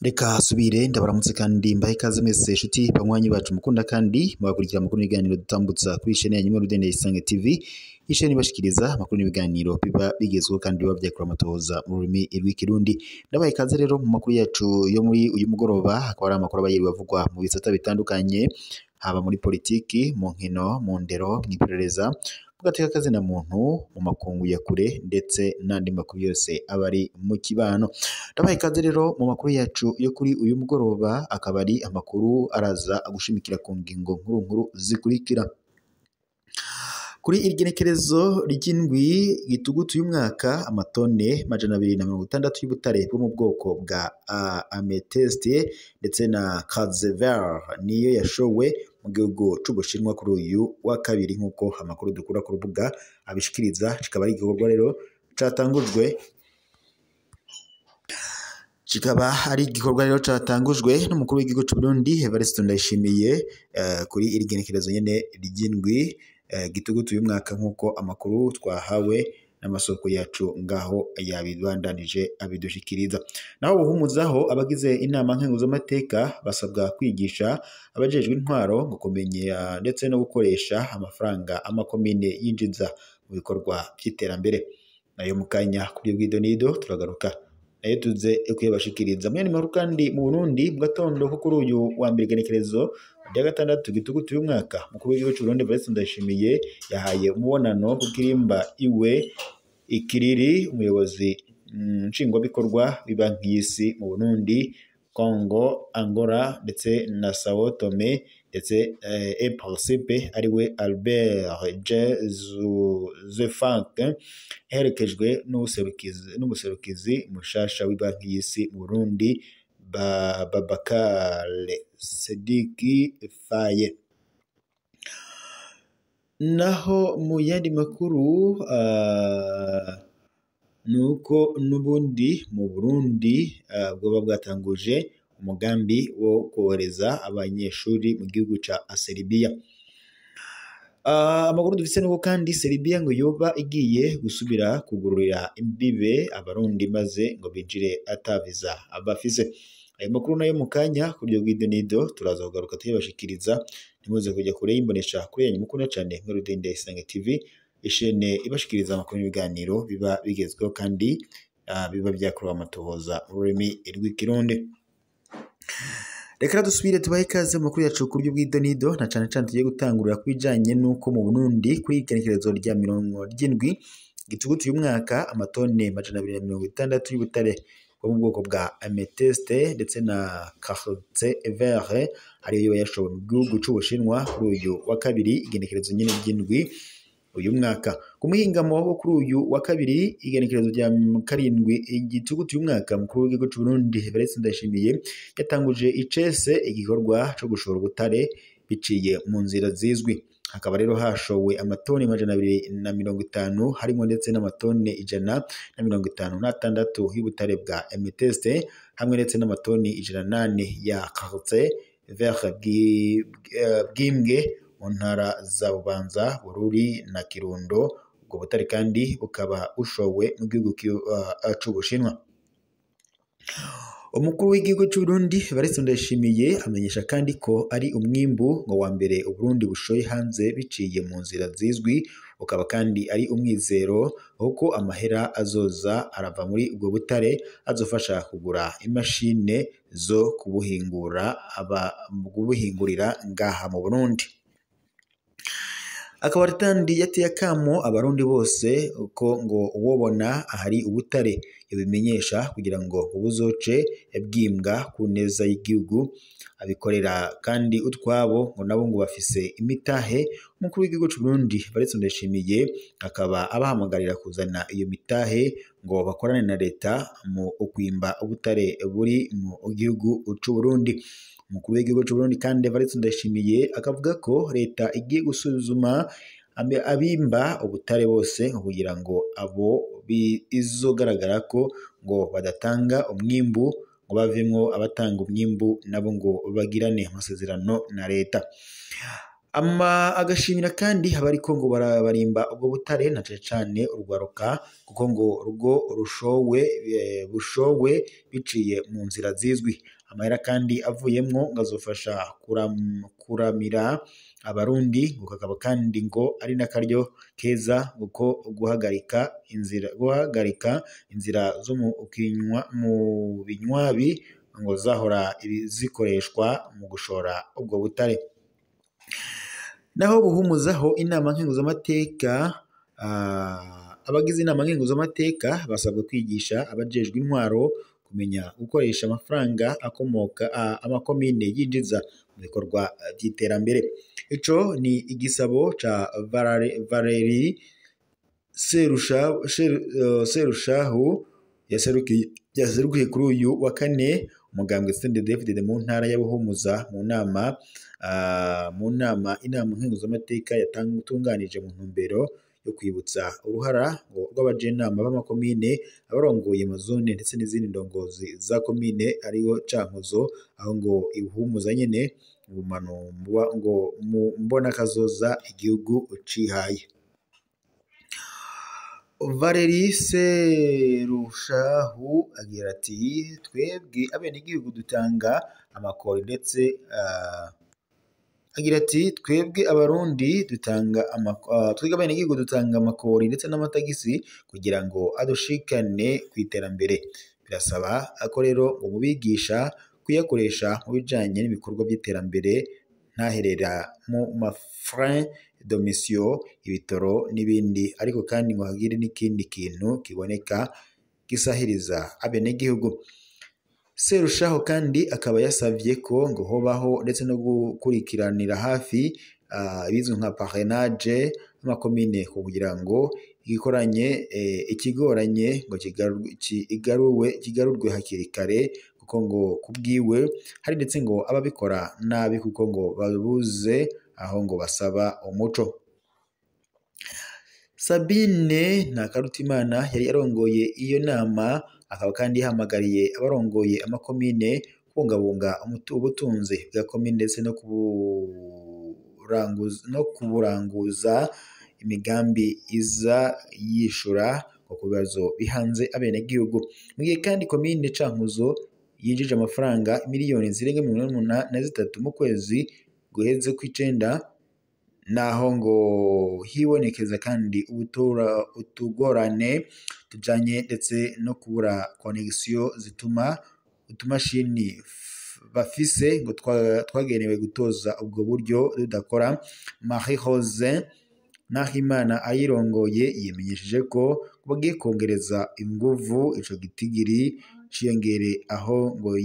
Reka subire ndabaramutse kandi mbahe ikaze mwese inshuti banywanyi bacu mukunda kandi mubakurikira amakuru n'ibiganiro dutambutsa kuri chaîne yanyu Rudende Isange TV, isheni ibashikiriza amakuru n'ibiganiro biba bigezweho kandi biba vyakura amatohoza mu rurimi rw'ikirundi. Ndabahe ikaze rero mu makuru yacu yo muri uyu mugoroba, hakaba ari amakuru aba yiriwe avugwa mu bisata bitandukanye, haba muri politiki, mu nkino, mu ndero, mw'iperereza, mu gateka kazina muntu, mu makungu ya kure ndetse n'andi makuru yose aba ari mu kibano. Ndabaha ikaze rero mu makuru yacu yo kuri uyu mugoroba, akaba ari amakuru araza gushimikira ku ngingo nkuru nkuru zikurikira. Kuri irigenekerezo ry'indwi gitugutu y'umwaka, amatone 260 y'ubutare bwo mu bwoko bwa amethyste ndetse na Quartz-vert niyo yashowe mu gihugu c'Ubushinwa kuri uyu wa kabiri, nk'uko amakuru dukura ku rubuga abishikiriza. Kikaba ari igikorwa rero catangujwe n'umukuru w'igihugu c'u Burundi Evariste Ndayishimiye kuri iri genekerezo nyene ry'indwi gitugutu y'umwaka, nk'uko amakuru twahawe n'amasoko yacu ngaho yabibandanije abidushikiriza. Naho buhumuzaho abagize inama nkenguzamateka basabwa kwigisha abajejwe intwaro ngo kumenya ndetse no gukoresha amafaranga amakomine yinjiza mu bikorwa vy'iterambere. Nayo mukanya kuri bw'idonido turagaruka nayo tuze kuyabashikiriza. Mwene makuru kandi mu Burundi mu gatondo ko kuri uyu wa mbere igenekerezo rya gatandatu gitugutu y'umwaka, mukuru w'igihugu c'u Burundi Evariste Ndayishimiye yahaye umubonano ku kirimba iwe ikiriri umuyobozi nshingwabikorwa w'ibanki y'isi mu Burundi, Congo, Angola ndetse na Sao Tome ndetse et Principe ariwe Albert Zefank, aherekejwe n'umuserukizi mushasha w'ibanki y'isi mu Burundi Babakar Sediki Faye. Naho mu yandi makuru nuko n'ubundi mu Burundi bwoba bwatanguje umugambi wo kohereza abanyeshuri mu gihugu ca Serbia. Amakuru dufise nuko kandi Serbia ngo yoba igiye gusubira kugururira imbibe abarundi maze ngo binjire ata visa abafise. Ayo makuru nayo mu kanya kuri iryo bw'idonido turaza kugaruka tuyabashikiriza. Ntimuze kujya kure y'imbonesha kuri yanyu mukunda cane nka Rudende Isange TV, ishene ibashikiriza amakuru n'ibiganiro biba bigezweho kandi biba vyakorewe amatohoza mu rurimi rw'ikirundi. Reka dusubire tubahe ikaze mu makuru yacu kuri bw'idonido, na cane cane tugiye gutangurira kubijanye nuko mu Burundi kuri igenekerezo rya 70 gitugutu y'umwaka, amatone 260 y'ubutare bwo mu bwoko bwa amethyste ndetse na Quartz-vert ariyo yashowe mu gihugu c'Ubushinwa kuri uyu wa kabiri igenekerezo nyene ry'indwi uyu mwaka. Ku muhingamo wo kuri uyu wa kabiri igenekerezo rya 7 igitugutu y'umwaka, mukuru w'igihugu c'u Burundi Evariste Ndayishimiye yatanguje icese igikorwa co gushora ubutare biciye mu nzira zizwi. Hakaba rero hashowe amatoni 250 harimo ndetse n'amatoni 156 y'ubutare bwa amethyste hamwe ndetse n'amatoni 108 ya Quartz-vert bwimbwe mu ntara za Bubanza, Bururi na Kirundo. Ubwo butare kandi bukaba bushowe mu gihugu c'Ubushinwa. Umukuru w'igihugu c'u Burundi Evariste Ndayishimiye amenyesha kandi ko ari umwimbu ngo wa mbere Uburundi bushoye hanze biciye mu nzira zizwi, ukaba kandi ari umwizero kuko amahera azoza arava muri ubwo butare azofasha kugura imashine zo kubuhingura kubuhingurira ngaha mu Burundi. Akaba kandi yateye akamo abarundi bose ko ngo uwobona ahari ubutare yabimenyesha kugira ngo ubuzoce bwimbwa ku neza y'igihugu, abikorera kandi utwabo ngo nabo ngo bafise imitahe. Umukuru w'igihugu c'u Burundi Evariste Ndayishimiye akaba abahamagarira kuzana iyo mitahe ngo bakorane na leta mu kwimba ubutare buri mu gihugu c'u Burundi. Umukuru w'igihugu c'u Burundi kandi Evariste Ndayishimiye akavuga ko leta igiye gusuzuma abimba ubutare bose kugira ngo abo bizogaragara ko ngo badatanga umwimbu ngo bavemwo abatanga umwimbu nabo ngo bagirane amasezerano na leta. Ama agashimira kandi abariko ngo barabarimba ubwo butare na cane cane urwaruka, kuko ngo rugo rushowe bushowe biciye mu nzira zizwi. Amahera kandi avuyemwo ngo azofasha kuramira abarundi, ngo kakaba kandi ngo ari n'akaryo keza kuko guhagarika inzira zo mu binywabi ngo zahora zikoreshwa mu gushora ubwo butare. Naho buhumuzaho inama nkenguzamateka, abagize inama nkenguzamateka basabwa kwigisha abajejwe intwaro kumenya gukoresha amafaranga akomoka amakomine yinjiza mu bikorwa by'iterambere. Ico ni igisabo ca Valeri Serushahu yaserukiye kuri uyu wa kane umugambwe CNDD-FDD mu ntara ya Buhumuza mu nama inama nkenguzamateka yatunganije mu ntumbero yo kwibutsa uruhara rw'abajenama b'amakomine, abarongoye amazone ndetse n'izindi ndongozi za komine ariyo Cankuzo, aho ngo ibuhumuza nyene ngo mu mbonakazoza igihugu cihaye. Valeri Serushahu agira ati twebwe abenegihugu dutanga amakori ndetse agira ati twebwe abarundi dutanga twebwe abenegihugu dutanga amakori ndetse n'amatagisi kugira ngo adushikane ku iterambere. Birasaba ko rero ngo mubigisha kuyakoresha mu bijanye n'ibikorwa by'iterambere, ntaherera mu mafrais de mission, ibitoro n'ibindi, ariko kandi ngo hagire n'ikindi kintu kiboneka gisahiriza abenegihugu. Serushaho kandi akaba yasavye ko ngo hobaho ndetse no gukurikiranira hafi ibizwi nka parrainage y'amakomine kugira ngo ikigoranye ngo kigarurwe hakiri kare, kuko ngo kubwiwe hari ndetse ngo ababikora nabi kuko ngo babuze aho ngo basaba umuco. Sabine Ntakarutimana yari arongoye iyo nama, akaba kandi yahamagariye abarongoye amakomine kubungabunga ubutunzi bwa komine ndetse no kuburanguza imigambi iza yishura ku bibazo bihanze abenegihugu. Mu gihe kandi komine Cankuzo yinjije amafaranga miliyoni zirenga 83 mu kwezi guheze kw'icenda, naho ngo hibonekeza kandi utugorane tujanye ndetse no kubura connexion zituma utumashini bafise ngo twagenewe gutoza ubwo buryo tudakora. Marie Rose Nahimana ayirongoye yimenyesheje ko bagiye kongereza inguvu ico gitigiri ciyongere, aho ngo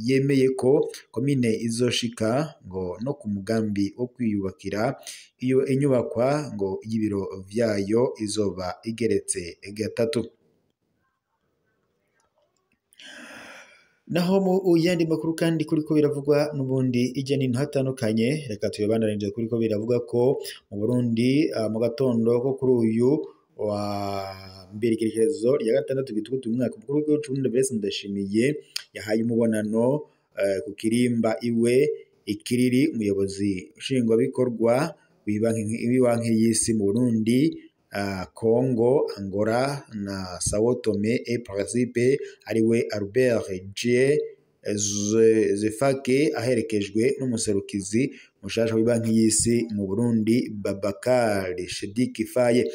yemeye ko komine izoshika ngo no ku mugambi wo kwiyubakira iyo inyubakwa ngo y'ibiro vyayo izoba igeretse gatatu. Naho mu yandi makuru kandi kuriko biravugwa n'ubundi ijya n'intu hatandukanye, reka tuyabandanije kuriko biravugwa ko mu Burundi mu gatondo ko kuri uyu wa mbere igerekezo rya 6 gitugutu umwaka mukuru w'igihugu c'u Burundi Blaise Ndayishimiye yahaye umubonano ku kirimba iwe ikiriri umuyobozi nshingwabikorwa w'ibanki y'isi mu Burundi, Congo, Angola na Sao Tome et Principe, ariwe Albert J Zefake, aherekejwe n'umuserukizi mushasha w'ibanki y'isi mu Burundi Babakar Shediki Faye.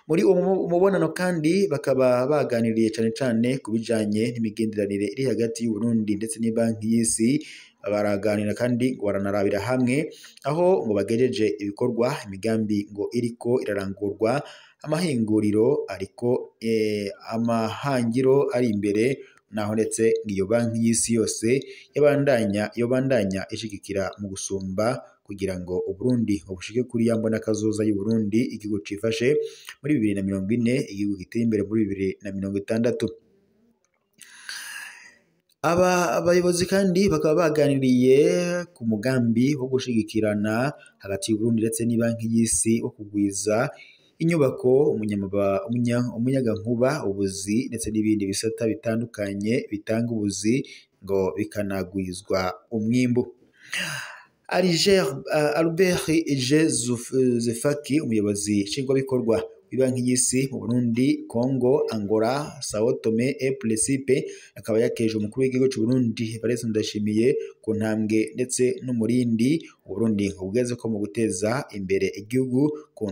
Muri uwo mubonano kandi bakaba baganiriye cane cane ku bijanye n'imigenderanire iri hagati y'u Burundi ndetse n'ibanki y'isi. Baraganira kandi ngo baranarabira hamwe aho ngo bagejeje ibikorwa, imigambi ngo iriko irarangurwa, amahinguriro ariko amahangiro ari imbere, naho ndetse iyo banki y'isi yose yobandanya ishigikira mu gusumba kugira ngo Uburundi ngo bushike kuri ya mbonakazoza y'u Burundi, igihugu cifashe muri 2040, igihugu giteye imbere muri 2060. Aba bayobozi kandi bakaba baganiriye ku mugambi wo gushigikirana hagati y'u Burundi ndetse n'ibanki y'isi wo kugwiza inyubako, umuyagankuba, ubuzi ndetse n'ibindi bisata bitandukanye bitanga ubuzi ngo bikanagwizwa umwimbu. Albert Zefaki, umuyobozi nshingwabikorwa w'ibanki y'isi mu Burundi, Congo, Angola, Sao Tome et Principe, akaba yakeje umukuru w'igihugu c'u Burundi Evariste Ndayishimiye ku ntambwe ndetse n'umurindi Uburundi bugeze ko mu guteza imbere igihugu ku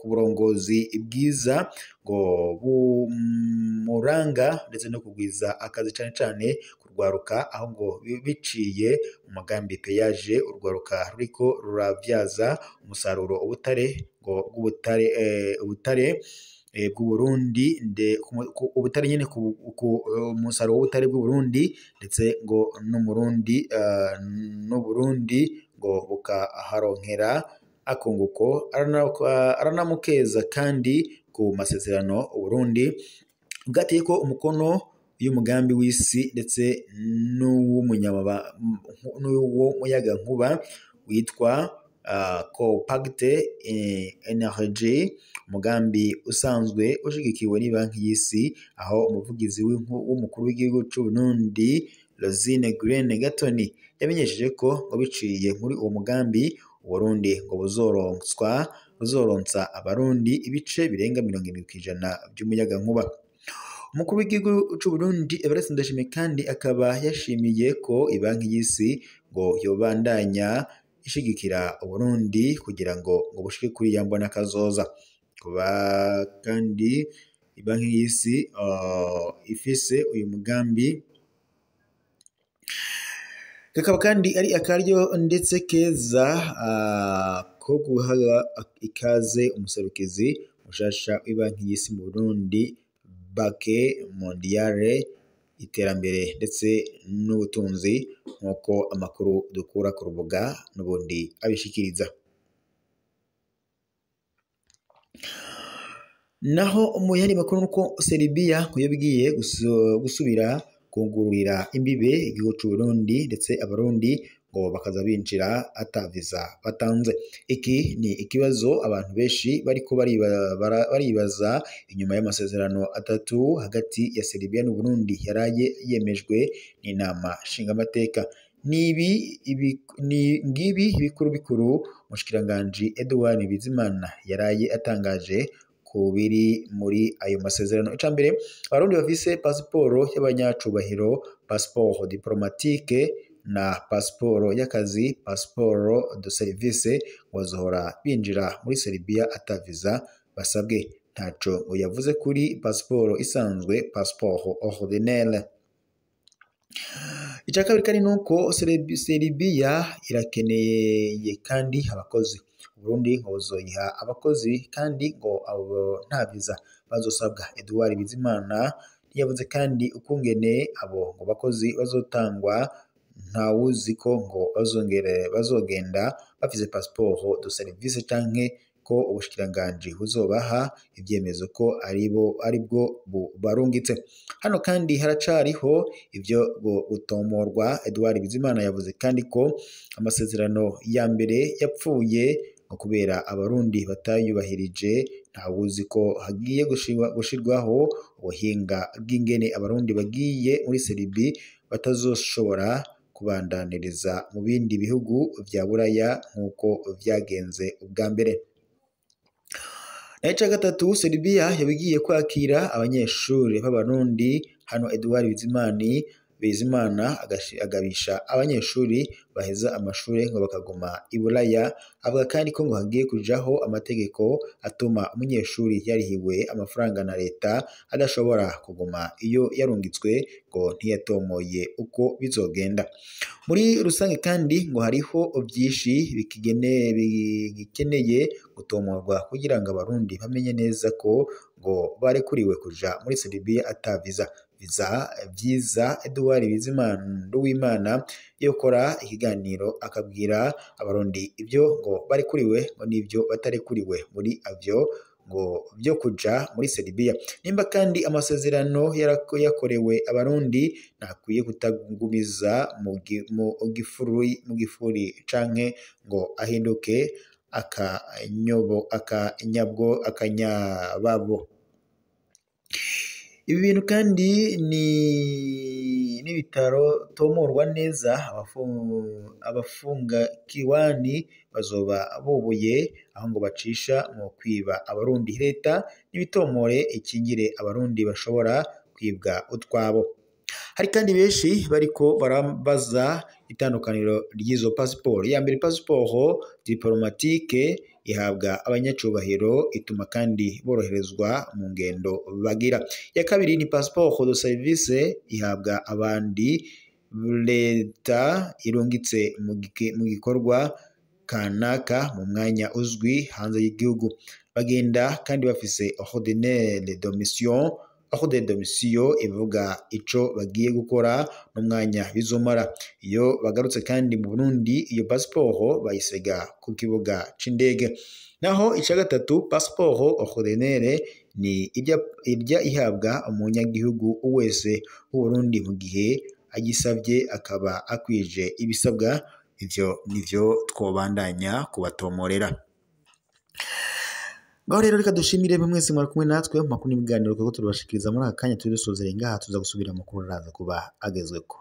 burongozi bwiza ngo bumuranga ndetse no kugwiza akazi cane cane kurwaruka, aho ngo biciye mu mugambi peyaje urwaruka ruriko ruravyaza umusaruro ubutare ngo bw'ubutare ubutare bw'Uburundi, ubutare nyene ku umusaruro w'ubutare bw'Uburundi, ndetse ngo n'Umurundi n'Uburundi ngo bukaharonkera akunguko. Aranamukeza kandi ku masezerano Uburundi bwateye ko umukono y'umugambi w'isi ndetse n'uw'umuyagankuba witwa Compact Energy, umugambi usanzwe ushigikiwe n'ibanki y'isi, aho umuvugizi w'umukuru w'igihugu c'u Burundi Rosine Green Gatoni yamenyesheje ko ngo biciye muri uwo mugambi Uburundi ngo buzoronsa abarundi ibice birenga 70% by'umuyagankuba. Umukuru w'igihugu c'u Burundi Evariste Ndayishimiye kandi akaba yashimiye ko ibanki y'isi ngo yobandanya ishigikira Uburundi kugira ngo bushike kuri ya mbona kazoza. Kuba kandi ibanki y'isi ifise uyu mugambi kakaba kandi ari akaryo ndetse keza ko guha ikaze umuserukizi mushasha w'ibanki y'isi mu Burundi, Banque Mondiale, iterambere ndetse n'ubutunzi, nk'uko amakuru dukura ku rubuga n'ubundi abishikiriza. Naho mu yandi makuru nuko Serbia ngo yabigiye gusubira kugururira imbibe igihugu c'u Burundi, ndetse abarundi ngo bakaza binjira ata visa batanze. Iki ni ikibazo abantu benshi bariko baribaza inyuma y'amasezerano atatu hagati ya Serbia n'u Burundi yaraye yemejwe n'inama nshingamateka. Ngibi bikuru bikuru umushikiranganji Edouard Bizimana yaraye atangaje ku biri muri ayo masezerano. Icambere, abarundi bafise pasiporo y'abanyacubahiro, passeport diplomatique, na pasiporo y'akazi, passeport de service, bazohora binjira muri Serbia ata visa basabwe. Ntaco ngo yavuze kuri pasiporo isanzwe, passeport ordinaire. Ica kabiri kandi nuko Serbia irakeneye kandi abakozi. Burundi ngo buzoyiha abakozi kandi ngo abo nta visa bazosabwa. Edouard Bizimana ntiyavuze kandi ukungene abo ngo bakozi bazotangwa, ntawuzi ko ngo bazogenda bafise passeport de service canke ko ubushikiranganji buzobaha ivyemezo ko aribwo bubarungitse. Hano kandi haracariho ivyo gutomorwa. Edouard Bizimana yavuze kandi ko amasezerano ya mbere yapfuye ngo kubera abarundi batayubahirije, ntawuzi ko hagiye gushirwaho ubuhinga bw'ingene abarundi bagiye muri Serbia batazoshobora kubandaniriza mu bindi bihugu vya Buraya nk'uko vyagenze ubwa mbere. Ica gatatu, Serbia yabigiye kwakira abanyeshuri b'abarundi. Hano Edouard Bizimana agabisha abanyeshuri baheza amashuri ngo bakaguma i Buraya. Avuga kandi ko ngo hagiye kujaho amategeko atuma umunyeshuri yarihiwe amafaranga na leta adashobora kuguma iyo yarungitswe, ngo ntiyatomoye uko bizogenda. Muri rusange kandi ngo hariho vyinshi bigikeneye gutomorwa kugira ngo abarundi bamenye neza ko ngo barekuriwe kuja muri Serbia ata visa. Vyiza Edouard Bizimana Nduwimana yokora ikiganiro akabwira abarundi ibyo ngo barekuriwe ngo n'ibyo batarekuriwe muri avyo ngo byo kuja muri Serbia. Nimba kandi amasezerano yakorewe abarundi ntakwiye kutagumiza mu gifuri canke ngo ahinduke akanyababo. Ibi bintu kandi ni n'ibitaro tomorwa neza, abafunga kiwani bazoba boboye aho ngo bacisha mu kwiba Abarundi. Leta n'ibitomore ikingire Abarundi bashobora kwibwa utwabo. Hari kandi benshi bariko barabaza itandukaniro ry'izo pasiporo. Iya mbere, pasiporo diplomatique, ihabwa abanyacubahiro, ituma kandi boroherezwa mu ngendo bagira. Iya kabiri ni passeport de service, ihabwa abandi leta irungitse mu gikorwa kanaka mu mwanya uzwi hanze y'igihugu. Bagenda kandi bafise ordinaire de mission, ordre de mission ivuga ico bagiye gukora n'umwanya bizomara. Iyo bagarutse kandi mu Burundi, iyo pasiporo bayisiga ku kibuga c'indege. Naho ica gatatu, passeport ordinaire, ni irya ihabwa umunyagihugu wese w'Uburundi mu gihe agisavye akaba akwije ibisabwa. Ivyo nivyo twobandanya kubatomorera. Ngaho rero reka dushimire mwese mwari kumwe natwe mu makuru n'ibiganiro kuko turabashikiriza muri aka kanya. Turi dusozera ngaha, tuza gusubira amakuru araza kuba agezweko.